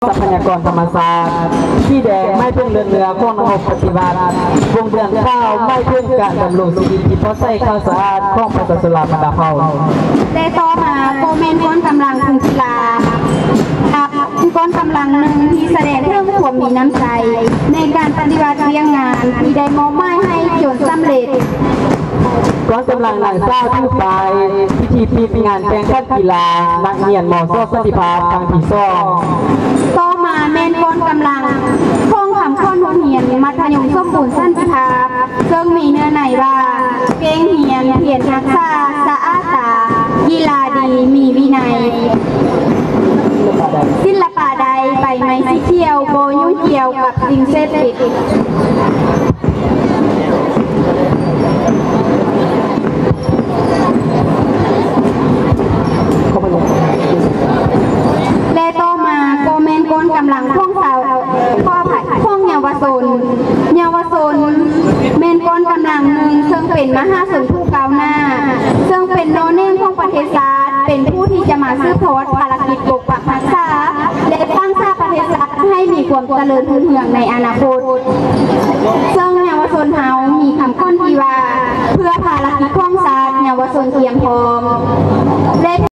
ຊັບພະຍາກອນທຳມະຊາດ, ສີແດງ ໝາຍເຖິງເລືອດເນື້ອຂອງລະບົບປະຕິວັດ, ວົງເດືອນຂາວ ໝາຍເຖິງການດຳລົງຊີວິດທີ່ພໍໃຊ້ ຂາວສະອາດຂອງປະຊາຊົນລາວບັນດາເຜົ່າ. ແລະຕໍ່ມາກໍແມ່ນກ້ອນກຳລັງເຄື່ອງກິລາ ກັບກ້ອນກຳລັງໜຶ່ງທີ່ສະແດງເຖິງຄວາມມີນ້ຳໃຈໃນການປະຕິບັດວຽກງານທີ່ໄດ້ມອບໝາຍໃຫ້ຈົນສຳເລັດ. ກ້ອນກຳລັງນາງສາວຖືປ້າຍພິທີປິດງານແຂ່ງຂັນກິລານັກຮຽນ ມສ ສັນຕິພາບ ຄັ້ງທີສອງ. ຕໍ່ມາແມ່ນກ້ອນກຳລັງຂອງຄຳຂວັນໂຮງຮຽນມັດທະຍົມສົມບູນສັນຕິພາບ ເຊິ່ງມີເນື້ອໃນວ່າ ເກັ່ງຮຽນ, ພຽນຮັກສາ, ສະອາດຕາ, ກິລາດີ, ມີວິໄນ, ສິລະປະໃດ ໃບໄມ້ສີຂຽວ, ບໍ່ຫຍຸ້ງກ່ຽວກັບສິ່ງເສບຕິດ. ແລະຕໍ່ມາກໍແມ່ນກ້ອນກຳລັງຂອງຊາວ ຂໍອະໄພ ຂອງເຍົາວະຊົນ. ເຍົາວະຊົນແມ່ນກ້ອນກຳລັງໜຶ່ງ ເຊິ່ງເປັນມະຫາຊົນຜູ້ກ້າວໜ້າ, ເຊິ່ງເປັນໂນເນມຂອງປະເທດຊາດ, ເປັນຜູ້ທີ່ຈະມາສືບທອດພາລະກິດປົກປັກຮັກສາ ແລະສ້າງສາປະເທດຊາດໃຫ້ມີຄວາມຈະເລີນຮຸ່ງເຮືອງໃນອະນາຄົດ.